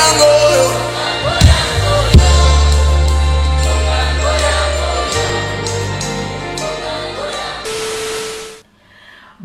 yango.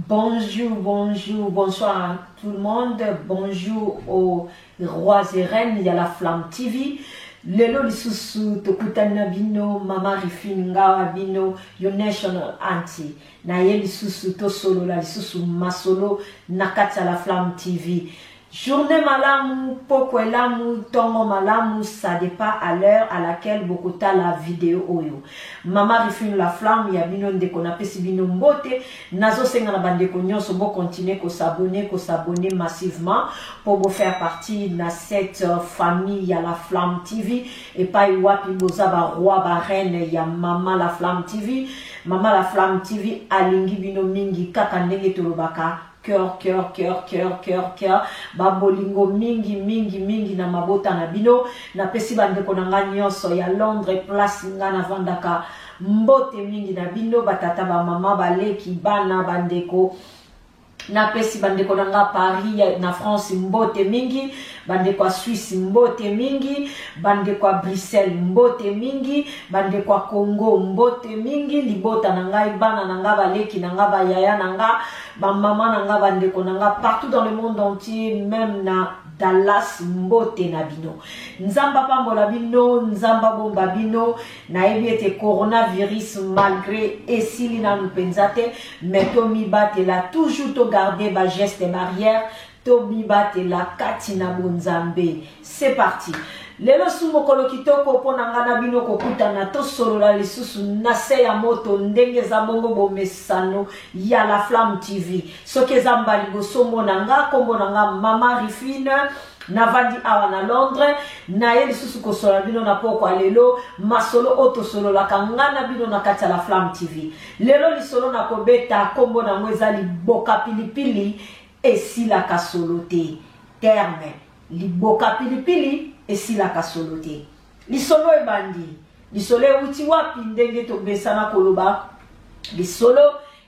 Bonjour, bonjour, bonsoir à tout le monde. Bonjour aux rois et reines ya la Flamme TV. Lelo lisusu tokutani na bino Mama Rifine Ngawa bino your national auntie. Na ye lisusu tosolola lisusu masolo na kati ya la Flamme TV. Journée malamu, poko elamu, tongo malamu, ça dépend à l'heure à laquelle bokotala video oyo. Mama Rifine la Flamme ya bino ndeko napesi bino mbote, nazosenga na bandeko nyonso bo continuer ko s'abonner, ko s'abonner massivement pour bo faire partie na cette famille ya la Flamme TV epai wapi boza ba roi ba reine ya Mama la Flamme TV. Mama la Flamme TV alingi bino mingi kaka ndenge tolobaka cœur cœur cœur cœur cœur cœur babolingo mingi mingi mingi na mabota na bino. Napesi bandeko na nga nyonso ya Londres place nga navandaka mbote mingi na bino, batata bamama baleki bana bandeko. Napesi bandeko na nga Paris na France mbote mingi, bandeko ya Suisse mbote mingi, bandeko ya Bruxelles mbote mingi, bandeko ya Congo mbote mingi, libota na ngai, bana na nga, baleki na nga, bayaya na nga, bamama na nga, bandeko na nga partout dans le monde entier, même na Dallas mbote na bino. Nzamba pambola bino, nzamba bomba bino. Nayebi ete coronavirus malgré esili nanu mpenza te, mais tomibatela toujours, to garder ba geste barrière, tomibatela kati na bonzambe. C'est parti. Lelo su mokolo kitoko mpo na nga na bino kokutana, tosolola lisusu na se ya moto ndenge eza bongo bomesano ya la Flamme TV. Soki eza mbala liboso mona nga, kombo na nga Mama Rifine, navandi awa na Londres, naye lisusu kosolola bino na pokwa lelo masolo oyo tosololaka nga na bino na kati ya la Flamme TV. Lelo lisolo na kobeta kombo nango eza liboka pilipili esilaka solo te. Terme liboka pilipili esilaka solo te. Lisolo ebandi, lisolo ewuti wapi? Ndenge tobesana koloba, lisolo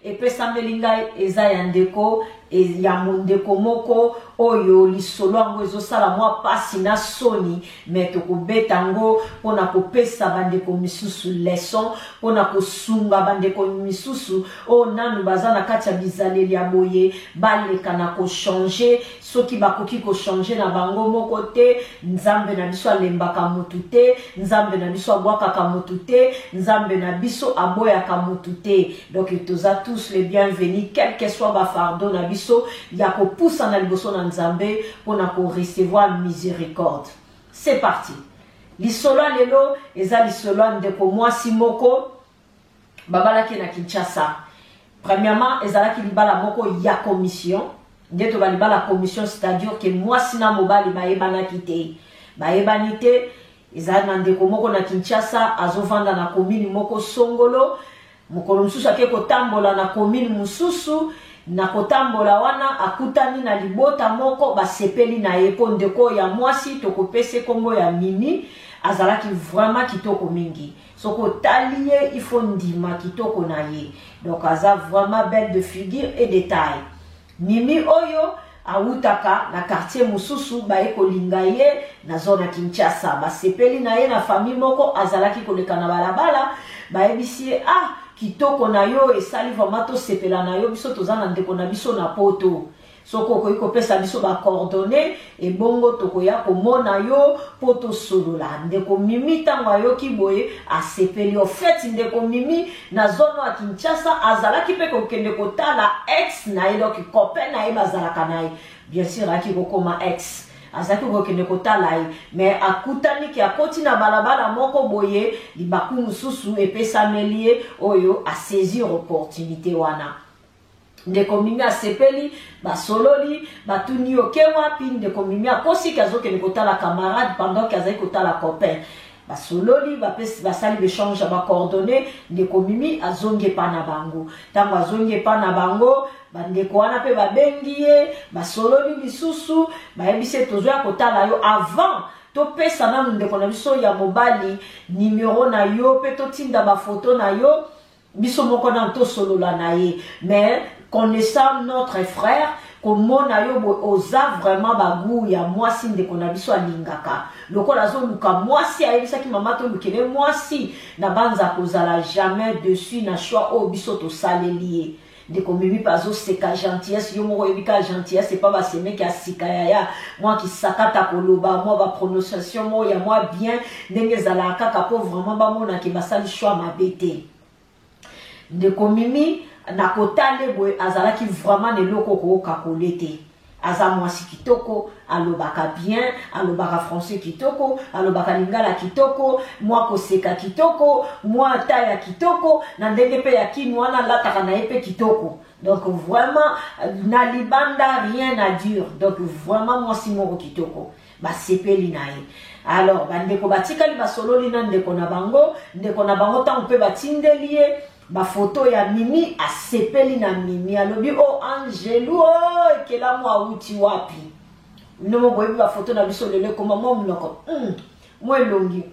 epesameli ngai eza ya ndeko ya mondeko moko oyo lisolo yango ezosala mwa pasi na soni, me tokobeta yango mpona kopesa bandeko misusu leçon, mpona kosunga bandeko misusu oyo nanu baza na kati ya bizaleli ya boye, baleka na kochanger. Soki bakoki kochanger na bango moko te, Nzambe na biso alembaka mutu te, Nzambe na biso abwakaka mutu te, Nzambe na biso aboyaka mutu te. Donc toza tous les bienvenus, quel que soit ba fardeau na biso ya kopusa na liboso na Nzambe mpona ko recevoir miséricorde. C'est parti. Lisolo ya lelo eza lisolo ya ndeko mwasi moko babalaki na Kinshasa. Premièrement, ezalaki libala moko ya commission. Nde toba libala commission, c'est-à-dire que mwasi na mobali bayebanaki te. Bayebani te, ezali na ndeko moko na Kinshasa azovanda na commune moko songolo. Mokolo mosusu ake kotambola na commune mosusu, na kotambola wana akutani na libota moko basepeli na ye mpo ndeko ya mwasi tokopesa kombo ya Mimi azalaki vraiment kitoko mingi. Soki otali ye il faut ndima kitoko na ye. Donc aza vraiment belle de figure et de taille. Mimi oyo awutaka na quartier mosusu, baye kolinga ye na zone ya Kinshasa, basepeli na ye na famille moko azalaki koleka na balabala, bayebisi ye ah kitoko na yo esali vraiment tosepela na yo, biso toza na ndeko na biso na poto, soki okoki kopesa biso ba coordonnées ebongo tokoya komona yo po tosolola. Ndeko Mimi ntango ayoki boye asepeli. Au fait ndeko Mimi na zone ya Kinshasa azalaki mpe kokende kotala ex na ye, donc copain na ye bazalaka na ye, bien sûr ayaki kokoma ex, azalaki kokende kotala ye, mais akutani ke akoti na balabala moko boye, libaku mosusu epesameli ye oyo asaisir opportunité wana. Ndeko Mimi asepeli, basololi, batuni yo ke wapi. Ndeko Mimi akosiki azokende kotala camarade pendant ke azali kotala copain. Basololi, bapesi, basali bechange ya bacoordonnées. Ndeko Mimi azongi epa na bango. Ntango azongi epa na bango, bandeko wana mpe babengi ye, basololi lisusu, bayebisi ye tozoya kotala yo avant topesa nanu ndeko na biso ya mobali numero na yo mpe totinda bafoto na yo, biso moko nanu tosolola na ye. Mais connaissant notre frère, Komona yo boye oza vraiment ba gout ya mwasi ndeko na biso alingaka. Lokola azoluka mwasi, ayebisaki mama tolukele mwasi, na banza kozala jamais dessus na choix oyo biso tosaleli ye. Ndeko Mimi pe azoseka gentillesse, yo moko oyebi kaka gentillesse epa basemeki ya sika yaya, mwa kisakata koloba, mwa ba prononciation moko ya mwa bien ndenge ezalaka kaka po vraiment bamona ke basali choix mabe te. Ndeko Mimi na kotale boye azalaki vraiment na eloko okokakole te. Aza mwasi kitoko, alobaka bien, alobaka français kitoko, alobaka lingala kitoko, mwa koseka kitoko, mwa taya kitoko, na ndenge pe ya kin wana alataka na ye pe kitoko. Donc vraiment na libanda rien à dire. Donc vraiment mwasi moko kitoko. Basepeli na ye. Alors bandeko batikali basololi na ndeko na bango, ndeko na bango ntango pe batindeli ye ba photo ya Mimi, asepeli na Mimi, alobi o oh, Angelu o oh, ekelamu awuti wapi? Bino mo boyebi ba photo na biso lelo ekoma mwa monoko mwa elongi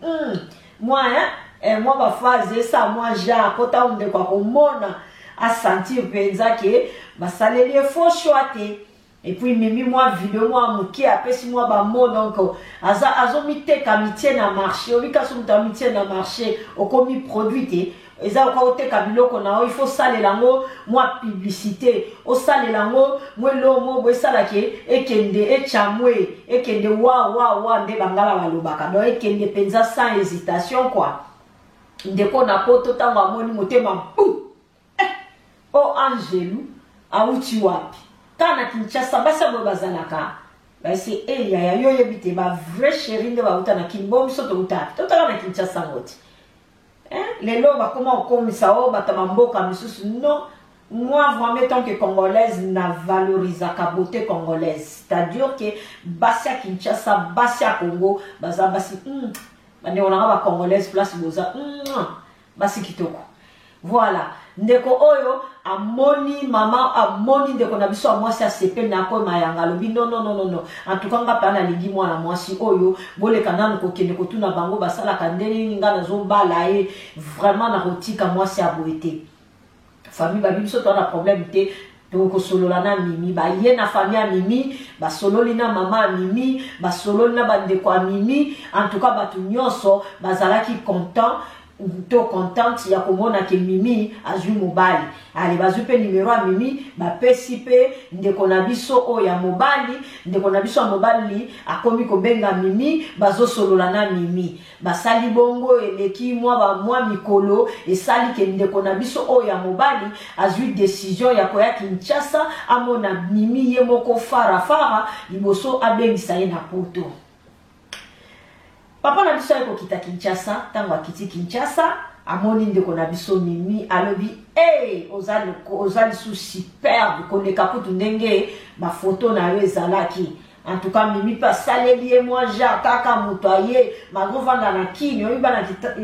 mwa hein? Eh, mwa ba phase esa mwa genre po ntango ndeko akomona asentir mpenza ke basaleli ye faux choix te. Et puis Mimi mwa video mwa mukie apesi mwa ba mots, donc aza azomiteka mitie na marché. Obi kasi moto amitie na marché okomi produit te, eza oka oteka biloko na yo, il faut salela yango mwa publicité, osalela yango mwa eloko moko boye esalake ekende echamwe ekende wa wa wa nde bangala balobaka, donc ekende mpenza sans hésitation quoi. Ndeko na poto ntango amoni motema bu eh, o Angelu awuti wapi? Kaka na Kinshasa basi ya boye bazalaka? Bayesi e eh, yaya yo oyebi te ba vrai chérie nde bauta na Kin, bo biso touta wapi? Totala na Kinshasa ngo ti eh, lelo bakoma kokomisa o bato ya bamboka misusu. Non, moi vraiment tant que congolaise na valorisaka beauté congolaise, c'est-à-dire que basi ya Kinshasa, basi ya Congo baza basi bandeko nanga ba congolaise place boza basi kitoko. Voilà, ndeko oyo amoni mama, amoni ndeko na biso ya mwasi asepeli na akoyo mayanga, alobi non non non non, en tout cas nga pe nalingi mwana mwasi oyo, boleka nanu kokende kotuna bango basalaka ndenge nini, nga nazobala ye vraiment nakotika mwasi ya boye te. Famille babi biso toza na problème te, tokosolola na Mimi. Baye na famille ya Mimi, basololi na mama ya Mimi, basololi na bandeko ya Mimi. En tout cas bato nyonso bazalaki content to contente ya komona ke Mimi azwi mobali. Ale bazwi pe numero ya Mimi, bapesi pe ndeko na biso oyo ya mobali. Ndeko na biso ya mobali akomi kobenga Mimi, bazosolola na Mimi. Basali bongo eleki mwa ba mwa mikolo, esali ke ndeko na biso oyo ya mobali azwi decision ya koya Kinshasa amona Mimi ye moko fara fara liboso abengisa ye na poto. Papa na biso aye kokita Kinshasa, tango akiti Kinshasa amoni ndeko na biso Mimi, alobi hey, oza, oza lisusu superbe koleka kutu ndenge ba photo na yo ezalaki. En tout cas Mimi pe asaleli ye mwa genre kaka moto aye malgré ovanda na Kin, oyebi bana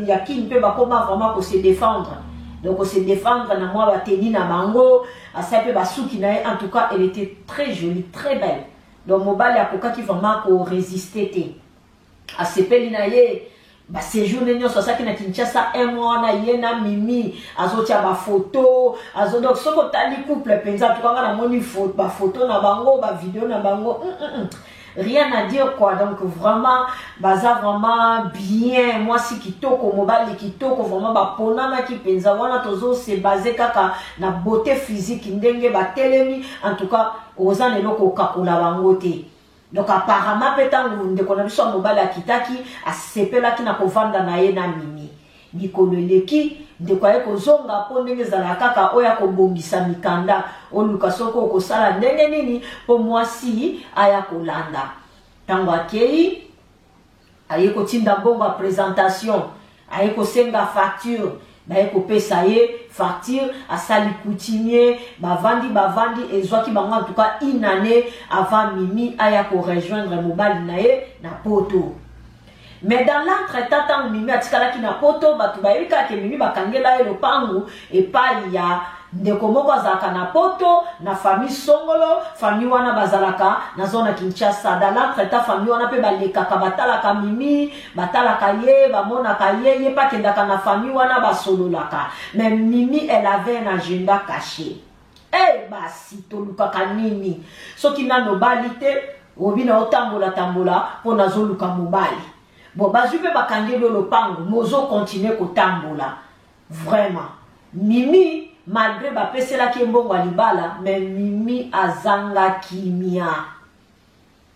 ya Kin pe bakoma vraiment ko se défendre, donc ko se défendre na mwa bateni na bango, asali pe basuki na ye. En tout cas elle était très jolie, très belle, donc mobali akokaki vraiment ko résister te, asepeli na ye. Ba séjour ne nyonso asalaki na Kinshasa un mois wana ye na Mimi azotia ba photo, azo donc soki otali couple mpenza, en tout cas nga namoni ba photo na bango, ba video na bango, rien à dire quoi. Donc vraiment baza vraiment bien, mwasi kitoko, mobali kitoko, vraiment baponanaki mpenza wana. Tozo se baser kaka na beauté physique ndenge batelemi, en tout cas oza na eloko okakola bango te. Donc apparemment pe tango ndeko na biso ya mobali akitaki, asepelaki na kovanda na ye na Mimi. Mikolo eleki, ndeko aye kozonga po ndenge ezalaka kaka oyo akobongisa mikanda, oluka soki okosala ndenge nini po mwasi aya kolanda. Tango akei, aye kotinda mbongo ya presentation, aye kosenga facture, baye kopesa ye facture, asali coutumier, bavandi bavandi, ezwaki bango en tout cas une année avant Mimi aya ko rejoindre mobali na ye na poto. Mais dans l'entretemps, tango Mimi atikalaki na poto, bato bayebi kaka ke Mimi bakangela ye lopangu epai ya ndeko moko azalaka na poto, na famille songolo. Famille wana bazalaka na zone ya Kinshasa. Dans l'entretemps, famille wana pe balekaka, batalaka Mimi, batalaka ye, bamonaka ye, ye pe akendaka na famille wana, basololaka. Mais Mimi, elle avait un agenda caché. E basi tolukaka nini? Soki nano obali te, obi na otambola tambola mpo nazoluka mobali. Bon, bazwi mpe bakangeli yo lopango, mozo continuer kotambola. Vraiment. Mimi, malgré bapeselaki ye mbongo ya libala, mais Mimi azanga kimia.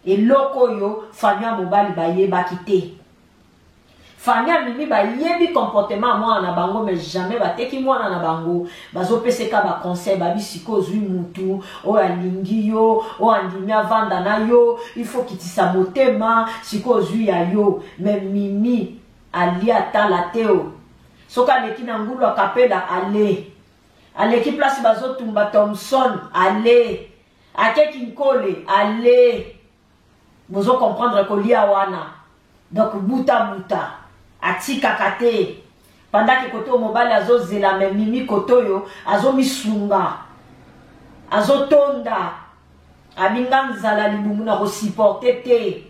Eloko oyo famille ya mobali bayebaki te. Famille ya Mimi bayebi comportement ya mwana na bango, mais jamais bateki mwana na bango. Bazopeseka ba conseil, babi sikoyo ozwi mutu oyo alingi yo, oyo andimi avanda na yo, il faut kitisa motema, sikoyo ozwi ya yo. Mais Mimi alia tala te o. Soki aleki na ngulu akapela ale. Aleki place bazotumba Thomson ale. Ake kinkole ale. Bozo comprendre kolia wana. Donc buta buta atikaka te. Pendant que koto mobali azozela, mais Mimi koto oyo azomisunga. Azotonda. Abinga nzala libumu na kosupporter te.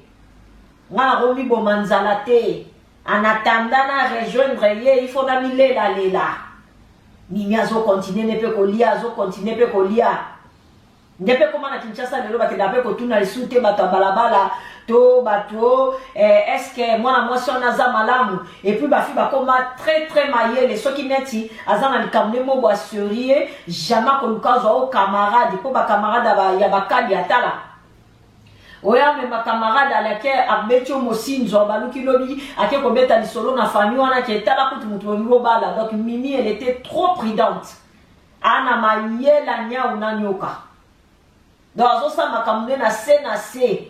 Nga nakomiboma nzala te. En attendant na rejoindre ye, il faut na milela lela. Mimi azo continuer ne pe kolia, azo continuer pe kolia. Nde pe koma na Kinshasa lelo bakenda pe kotuna lisusu te bato ya balabala to bato eh, est-ce que mwana mwasi wana aza malamu? Et puis bafi bakoma très très mayele, soki neti aza na likambo nde mobo assurie jamais koluka azwa o camarade, po ba camarade ya bakali atala. Oyo amema camarade alake abeti yo mosinzo, abaluki lobi ake kobeta lisolo na famille wana ke tala kutu moto bolingi bobala. Donc Mimi, elle était trop prudente, ana mayela nyau na nyoka. Donc azosala makambo nde na se na se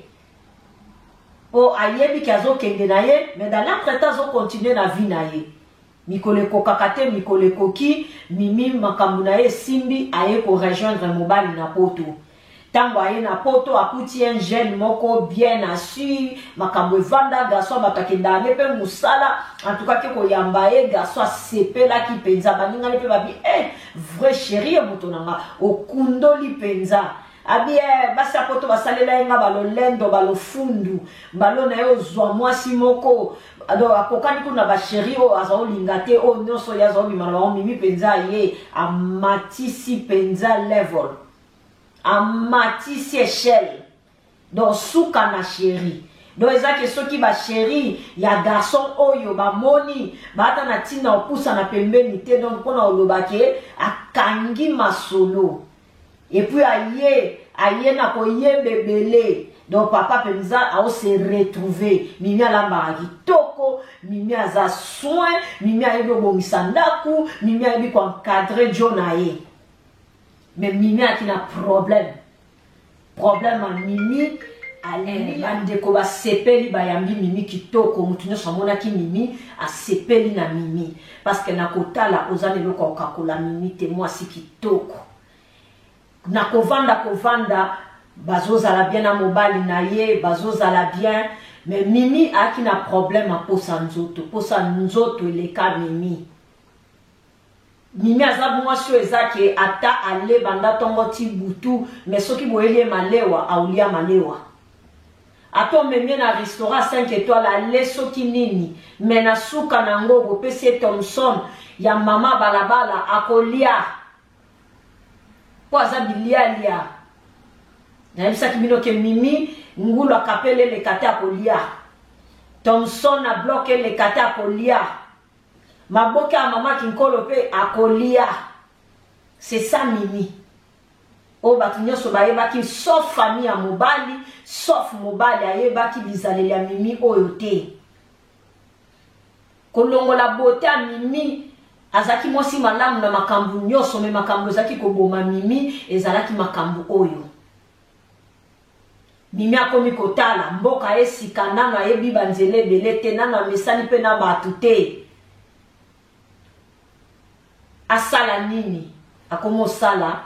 po ayebi ke azokende na ye, mais dans l'entretemps azocontinue na vie na ye. Mikolo ekokaka te, mikolo ekoki, Mimi makambo na ye esimbi, aye korejoindre mobali na poto. Ntango aye na poto, akuti un jeune moko bien assis, makambo evanda, garçon bato akendaka ne mpe mosala, en tout cas ke koyamba ye, garçon asepelaki mpenza, baningani mpe babi, eh, vrai chéri ya moto na nga, okundoli mpenza. Abi, eh, basi ya poto basalela ye nga balolendo, balofundu, mbalo na ye ozwa mwasi moko, donc akokani kuna ba chéri oyo aza olinga te, oyo nyonso ye aza obima na bango. Mimi mpenza ye amatisi mpenza level, amatisi échelle, donc suka na chéri. Donc eza ke soki ba chéri ya garçon oyo bamoni baata na ntina opusana pembeni te, donc mpona oloba ke akangi masolo. Et puis aye na koyemba ebele. Donc papa mpenza aose retrouver. Mimi alambaka kitoko, Mimi aza soin, Mimi ayebi obongisa ndako, Mimi ayebi koencadre jo na ye. Mais Mimi aki na problème. Problème ya Mimi, ale bandeko basepeli, bayambi Mimi kitoko, motu nyonso amonaki Mimi asepeli na Mimi. Parce que na kotala oza na eloko ya kokakola Mimi te, mwasi kitoko. Na kovanda kovanda bazozala bien na mobali na ye, bazozala bien, mais Mimi ayaki na problème ya posa nzoto, posa nzoto eleka Mimi. Mimi aza mwasi oyo eza ke ata aleba nda ntongo ti butu, mais soki boyeli ye malewa, aulia malewa. Ata omemi ye na restaurant 5 étoiles, ale soki nini, mais na suka nango bopesi ye Thomson ya mama balabala, akolia mpo aza bilialia. Nayebisaki bino ke Mimi ngulu akapele eleka te, akolia Thomson na bloc eleka te, akolia maboke ya mama kinkolo mpe akolia. C'est ça Mimi oyo bato nyonso bayebaki, sauf famille ya mobali, sauf mobali ayebaki bizaleli ya Mimi oyo te. Kolongola bote ya Mimi, azalaki mwasi malamu na makambo nyonso, me makambo ezalaki koboma Mimi ezalaki makambo oyo. Mimi akomi kotala mboka esika nano ayebi banzela ebele te, nano amesani mpe na bato te. Asala nini? Akomi osala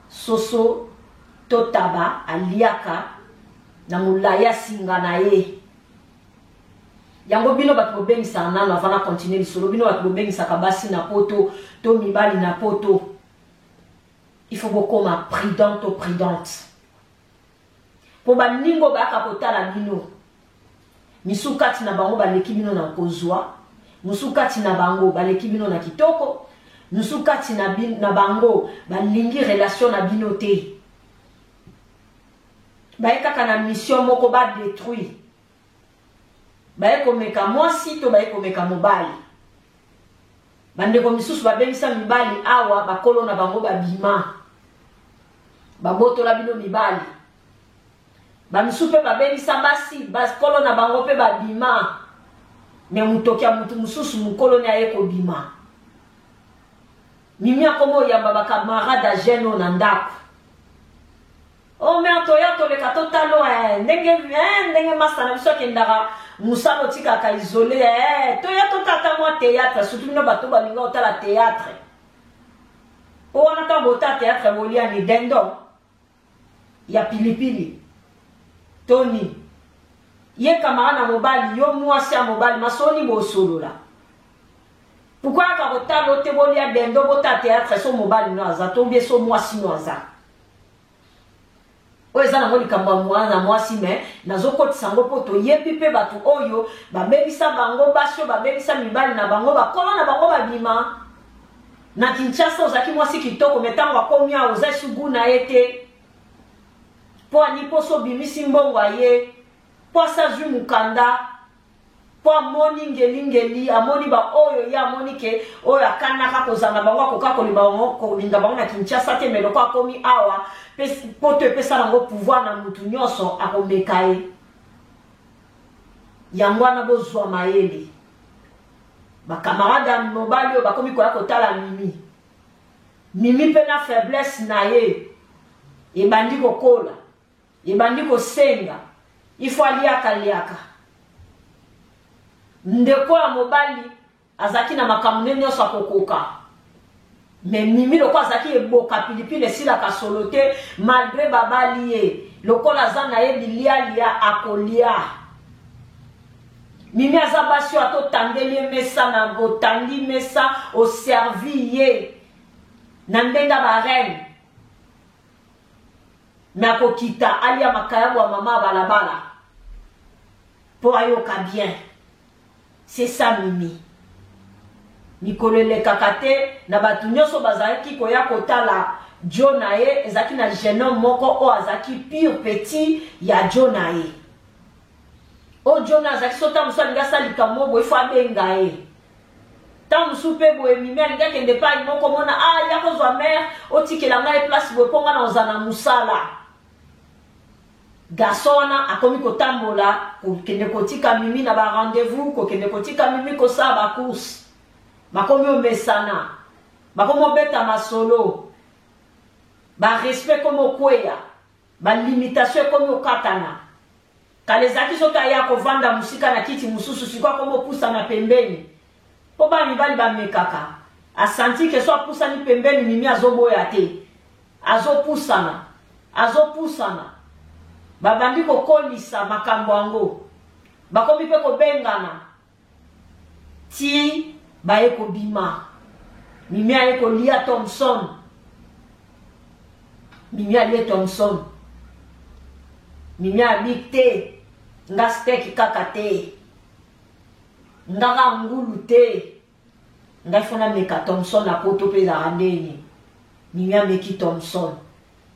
soso to taba, aliaka na molai ya singa na ye. Yango bino bato bobengisaka nano, avant na continue lisolo, bino bato bobengisaka basi na poto to mibali na poto, il faut bokoma prudent to prudente, mpo baningo bayaka kotala bino, misu kati na bango baleki bino na kozwa, mosu kati na bango baleki bino na kitoko. Mosusu kati na, na bango balingi relation na bino te. Baye kaka na mission moko ba detruire. Baye komeka mwasi to baye komeka mobali. Bandeko misusu babengisa mibali awa bakolo na bango babima. Babotola bino mibali. Bamisusu mpe babengisa basi bakolo na bango mpe babima. Me motoki ya motu mosusu mokolo ne aye kobima. Mimi akoma oyamba ba camarade ya jeune oyo na ndako. Oh mère toya toleka totalo eh, ndenge eh, ndenge masta na biso akendaka mosala otikaka isole eh, toya totata mwa théâtre surtout bino bato balinga otala théâtre po wana ntango botala théâtre bolia ni dindon ya pilipili toni ye camarade na mobali yo mwasi ya mobali masoni bosolola pourquoi yaka kotala ote bolia dendo bota théâtre so mobali no aza to bie so mwasi no aza oyo eza nango likambo ya mwana na mwasi me nazokotisa yango mpo toyebi mpe bato oyo babebisa bango basi oyo babebisa mibali na bango bakolo na bango babima na kinshasa ozalaki mwasi kitoko me ntango akomi awa oza esugu na ye te mpo ani mposo obimisi mbongo aye mpo asazwi mokanda mpo amoni ngelingeli amoni baoyo ye amoni ke oyo akanaka kozala na bango akoka kolinga bango na kinshasa te me loko akomi awa poto epesa nango pouvoir na mutu nyonso akomeka ye yango wana bozwa mayele bakamarade ya mobali oyo bakomi koya kotala mimi mimi mpe na faiblesse na ye ebandi kokola ebandi kosenga il faut aliaka liaka ndeko ya mobali azalaki na makambo nde nyonso akokoka me mimi lokola azalaki eboka pilipili esilaka solo te malgre babali ye lokola aza na ye bilialia akolia mimi aza basi oyo ata otandeli ye mesa na otandi mesa oservi ye na ndenge ya bareine me akokita alia makayabu ya mama ya balabala mpo ayoka bien c'est ça mimi mikolo elekaka te na bato nyonso bazalaki koya kotala jo na ye ezalaki na jeune homme moko oyo azalaki pure petit ya jo na ye oyo jo na azalaki so ntango mosusu alingi asala likambo boye fo abenga ye ntango mosusu mpe boye mimi alingi akende epai moko mona ah ya kozwa mare otikela ngai place boye mpo ngai na kozala na mosala garçon wana akomi kotambola kokende kotika mimi na ba rendez-vous kokende kotika mimi kosala ba course bakomi omesana bakomi obeta masolo ba respect ekomi okweya ba limitation ekomi okatana kala ezalaki soki aya kovanda mosika na kiti mosusu sikoyo akomi opusana pembeni mpo bana mibali bamekaka asanti ke so apusani pembeni mimi azoboya te azopusana azopusana babandi kokolisa makambo yango bakomi mpe kobengana ti baye kobima mimi aye kolia thomson mimi alie thomson mimi abik te nga steak kaka te nga ka ngulu te ngai fo nameka thomson na poto mpe ezalaka ndeni mimi ameki thomson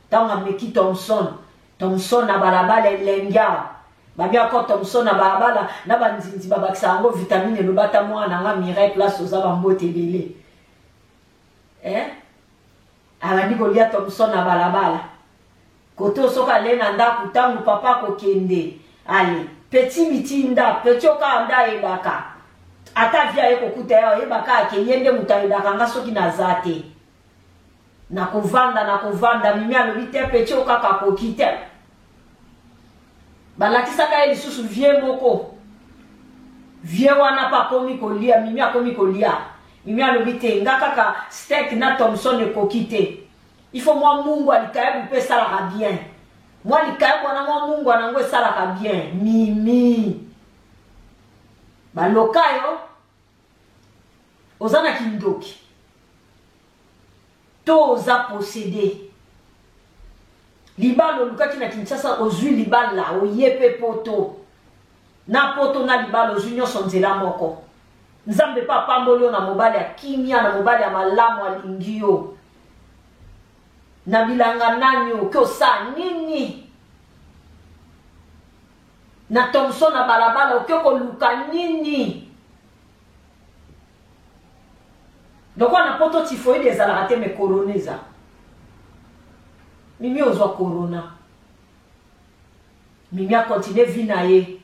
ntango ameki thomson thomson na balabala elengi awa babi ako thomson na balabala na banzinzi babakisa yango vitamine eloba ata mwana nga mireille place oza bambote ebele eh? abandi kolia thomson na balabala kote osoki ale na ndako ntango papa akokende ale petit bitinda petit okaka nde ayebaka ata vi aye kokuta ye oyebaka ake ye nde moto ayebaka nga soki naza te nakovanda nakovanda mimi alobi te petit okaka akoki te balakisaka ye lisusu vie moko vie wana mpe akomi kolia mimi akomi kolia mimi alobi te nga kaka steak na thomson ekoki te il faut mwa mungwa likayabu mpe esalaka bien mwa likayabu wana mwa mungwa nango esalaka bien mimi baloka yo oza na kindoki to oza posede libala olukaki na kinshasa ozwi libala oye mpe poto na poto na libala ozwi nyonso nzela moko. Nzambe mpe apamboli yo na mobali ya kimia, na mobali ya malamu alingi yo. Na bilanga nani oke osala nini? Na Thomson na balabala oke koluka nini? Lokola na poto typhoïde ezalaka te mais corona eza. Mimi ozwa corona. Mimi a continuer vie na ye.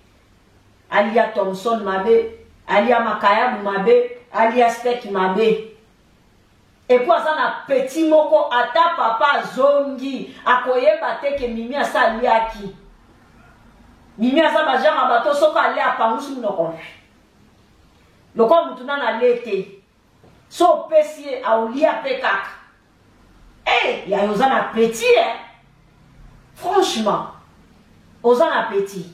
Alia Thomson mabe, alia makayabu mabe, alia steak mabe. Et puis aza na petit moko ata papa azongi akoyeba te ke Mimi asa aliaki. Mimi aza ba genre ya bato soki alia apangusi monoko lokola mutu nanu alie te so opesi ye aolia mpe kaka hey, eh, yayo oza na petit eh? Franchement oza na petit.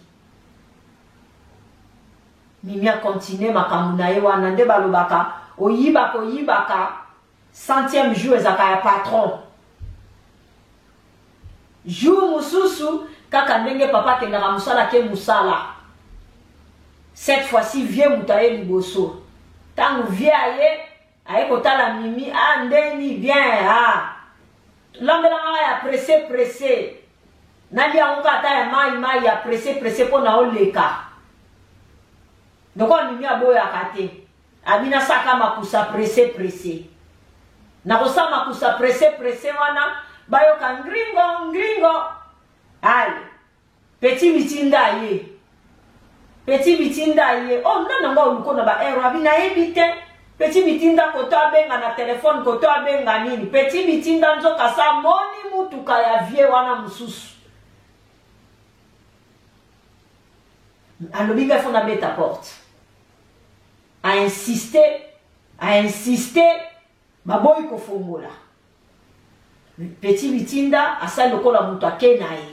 Mimi akontinue makambo na ye wana nde balobaka oyibaka oyibaka centième jour ezalaka ya patron. Jour mosusu kaka ndenge papa akendaka mosala ake mosala. Cette fois-ci vieux moto aye liboso. Ntango vieux aye aye kotala Mimi, ah ndeni bien ah lambela nga ya presse presse nalia yango kaka ata ya mai mai ya presse presse mpo na oleka. Lokola Mimi aboyaka te, abi nasaka makusa presse presse. Nakosala makusa presse presse wana bayoka ngringo ngringo. Ale petit bitinda ye. Petit bitinda ye. Oh nani yango oluko na ba heure abi nayebi te. Petit bitinda koto abenga na telefone koto abenga nini. Petit bitinda nzoka sa moni mutuka ya vie wana mosusu. Alobi ngai fo nabeta porte. A insister, a insister, baboyi kofongola. Petit bitinda asali lokola moto ake na ye.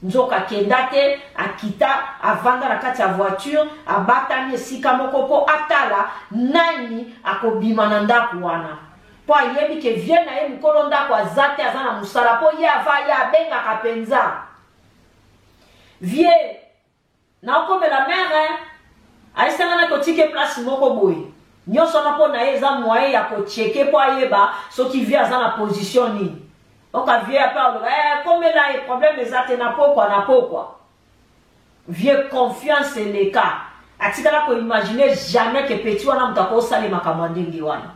Nzoka akenda te, akita, avanda na kati ya voiture, abatami esika moko mpo atala nani akobima na ndako wana. Mpo ayebi ke vie na ye mokolo ndako aza te, aza na mosala, mpo ye ava ye abengaka mpenza. Vie naokomela mère hein? Ayesanga na totike place moko boye. Nyonso wana mpo na ye eza moyen ya kocheke mpo ayeba soki vie aza na position nini. Oka vie ape aloba eh, komela ye problème eza te na pokwa na pokwa. Vie confiance eleka. Atikala koimagine jamais ke petit wana moto akosala makambo ya ndenge wana.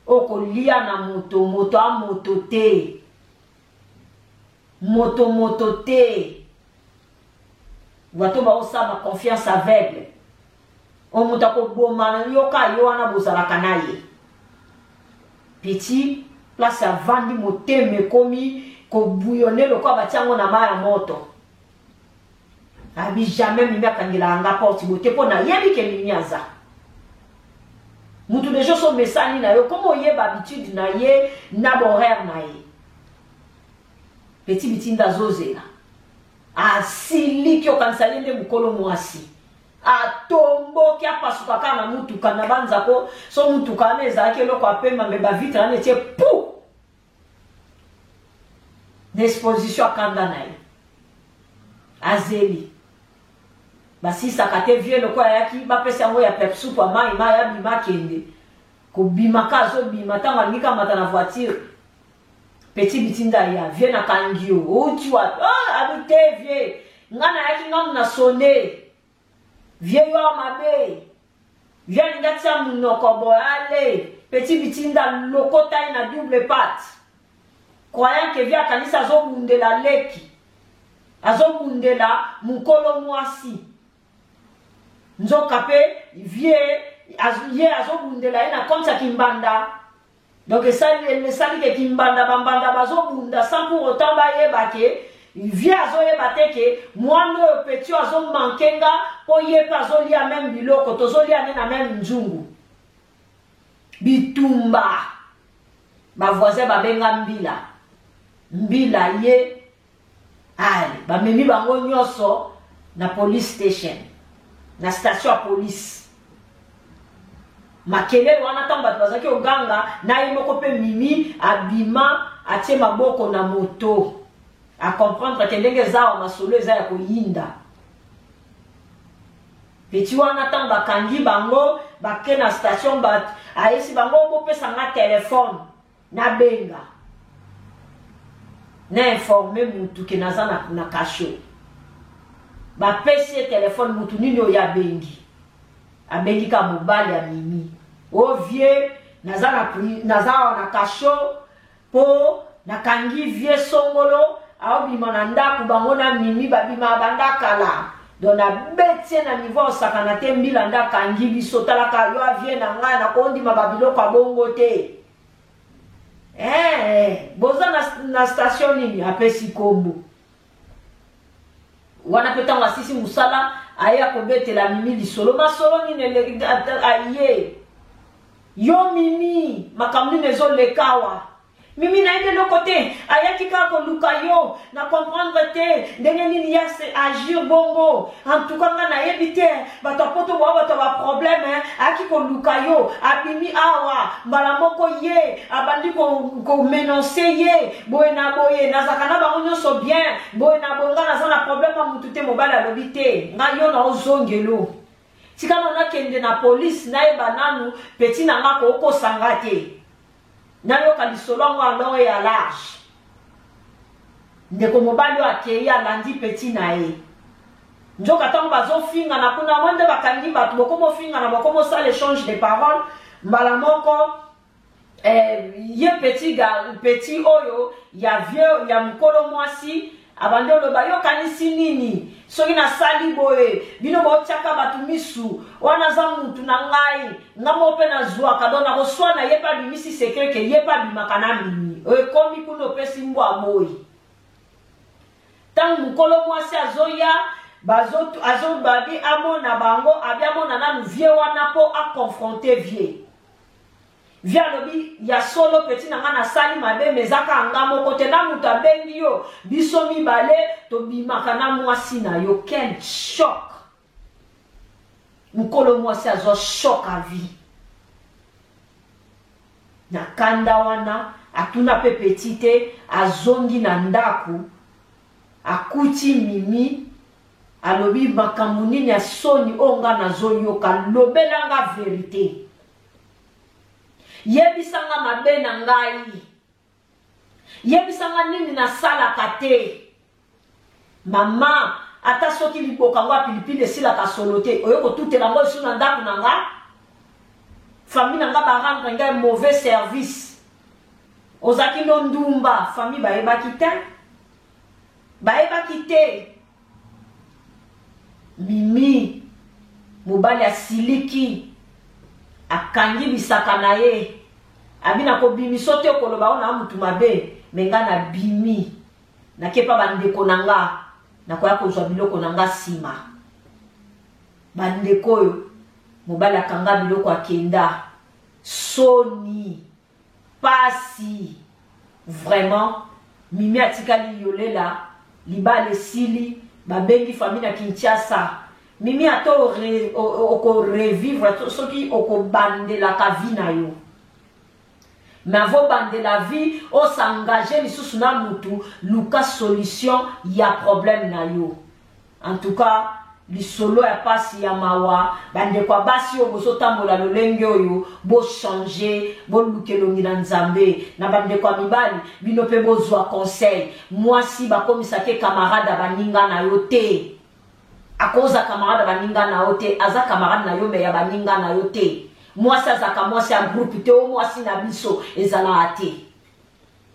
Okolia na moto, moto a moto te. Moto moto te. Bato baosala confiance aveugle. O moto akoboma yoka yo wana bozalaka na ye. Petit place avandi motema ekomi kobouillonner lokola batia yango na mai ya moto. Abi jamais Mimi akangelaka nga porte boye te mpo nayebi ke Mimi aza. Mutu deja oso mesani na yo, koma oyeba habitude na ye na horaire na ye. Petit bitinda azozela. Asiliki okanisa ye nde mokolo mwasi. Atomboki apasuka kaka na mutuka na banzako so mutuka wana ezalaki eloko apema mbe ba vitre wana etie pu na exposition akanda na ye. Azeli. Basisaka te vieux lokola ayaki bapesa yango ya pepsupu ya mai mai abima akende. Kobima ka azobima ntango alingi kamata na voiture. Petit bitinda ya vieux na kangi yo outi wapi? Oh, abi te vieux nga nayaki ngamu na sonne vieux yo mabe vieux alingi atia monoko boye ale petit bitinda lokota ye na double patte croyant que vieux akanisi azobundela leki azobundela mokolo mwasi nzoka pe vieux ye azobundela ye na compte ya kimbanda. Donc esali esali ke kimbanda bambanda bazobunda sans pour autant bayeba ke vie azoyeba te ke mwana oyo petit oyo azomanke nga mpo ye mpe azolia meme biloko tozolia nde na meme nzungu. Bitumba bavoisin babenga mbila mbila ye ale bamemi bango nyonso na police station na station ya police. Makelele wana ntango bato bazalaki koganga na ye moko mpe Mimi abima atie maboko na moto a comprendre ke ndenge eza awa masolo eza ya koyinda. Petit wana ntango bakangi bango Bake na station, bat ayesi bango bopesa nga telefone nabenga na informe mutu ke naza na, na cachot. Bapesi ye telefone, mutu nini oyo abengi? Abengi ka mobali ya Mimi. O vieux, naza na naza awa na cachot po nakangi vieux songolo aobima na ndako bango na Mimi babima banda kala. Donc nabeti ye na niveau osakana te, mbila nde akangi biso. Talaka yo avie na ngai, nakondima babiloko ya bongo te. Eh, boza na, na station nini? Apesi kombo wana mpe ntango asisi mosala aye akobetela Mimi lisolo. Masolo nini aye yo Mimi, makambo nini ezoleka awa? Mimi nayebi eloko te, ayaki kaka koluka yo, na comprendre te ndenge nini ya se agir bongo. En tout cas nga nayebi te, bato ya poto boa bato ya baproblème. Ayaki koluka yo, abimi awa mbala moko ye abandi komenonce ko ye boye na boye, nazalaka na bango nyonso bien boye na boye, nga naza na problème ya mutu te. Mobali alobi te, nga yo na ozongelo, tika nano nakende na police, nayeba nanu petit na nga kokosa nga te, nayoka lisolo yango en long et à large. Ndeko mobali oyo akei, alandi petit na ye. Nzoka ntango bazofingana kuna mwa nde bakangi bato, bokomofingana, bokomosala échange de parole, mbala moko ye petit, petit oyo ya vieux ya mokolo mwasi abandi oloba: yokanisi nini soki nasali boye? Bino botiaka bato misu wana, aza mutu na ngai, nga moko mpe nazwaka. Donc nakoswana ye mpe abimisi secret ke ye mpe abimaka na Mimi. Ekomi kuna opesi mbwa boyi. Ntango mokolo mwasi azoya, azobabi amona bango, abi amona nanu vieux wana mpo aconfronte vieux. Vieux alobi: ya solo petit na nga, nasali mabe, mais eza kaka nga moko te, na moto abengi yo, biso mibale tobimaka na mwasi na yo. Quel choc! Mokolo mwasi azwa choc à vie na kanda wana, atuna mpe petit te. Azongi na ndako, akuti Mimi, alobi: makambo nini ya soni oyo nga nazoyoka? Lobelanga vérité, yebisanga mabe na ngai, yebisanga nini nasalaka te. Mama, ata soki liboka ngo ya pilipili esilaka solo te, oyo kotutela yango esu na ndako na nga, famille na nga barendre ngai mauvais service. Ozalaki no ndumba, famille bayebaki te, bayebaki te. Mimi, mobali asiliki, akangi bisaka na ye, abi na kobimiso te, okoloba oyo na mutu mabe, mais nga nabimi, nakepa bandeko na nga, nakoya kozwa biloko na nga nsima. Bandeko oyo, mobali akanga biloko, akenda. Soni, pasi vraiment. Mimi atikali yolela, libala esili, babengi famille na Kinshasa. Mimi, ata okorevivre, soki okobandelaka vie na yo, mais avant obandela vie, osengage lisusu na mutu, luka solution ya problème na yo. En tout cas lisolo ya pasi, ya mawa. Bandeko ya basi oyo bozotambola lolenge oyo, bochange, boluka elongi na Nzambe. Na bandeko ya mibali, bino mpe bozwa conseil. Mwasi bakomisaki camarade ya baninga na yo te, akoza camarade ya baninga na yo te. Aza camarade na yo, mais ya baninga na yo te. Mwasi azalaka mwasi ya groupe te. O mwasi na biso ezalaka te.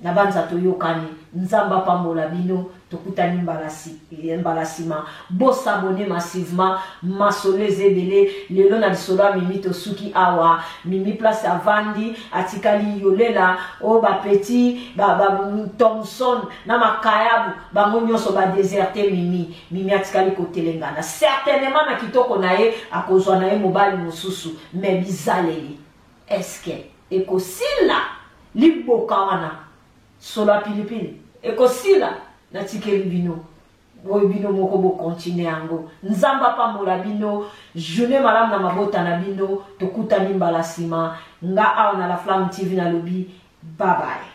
Na banza toyokani. Nzambe apambola bino. Tokutani mbala nsima. Bosabonner massivement, masolo eza ebele. Lelo na lisolo ya Mimi tosuki awa. Mimi place avandi, atikali yolela. Oyo bapeti ba, ba, Thomson na makayabu, bango nyonso badéserte Mimi. Mimi atikali kotelengana. Certainement na kitoko na ye akozwa na ye mobali mosusu, mais bizaleli eske ekosila? Liboka wana solo ya pilipili ekosila? Natikeli bino oyo, bino moko bokontinue yango. Nzambe apambola bino. Journée malamu na mabota na bino. Tokutani mbala nsima. Nga awa na La Flamme TV nalobi bye bye.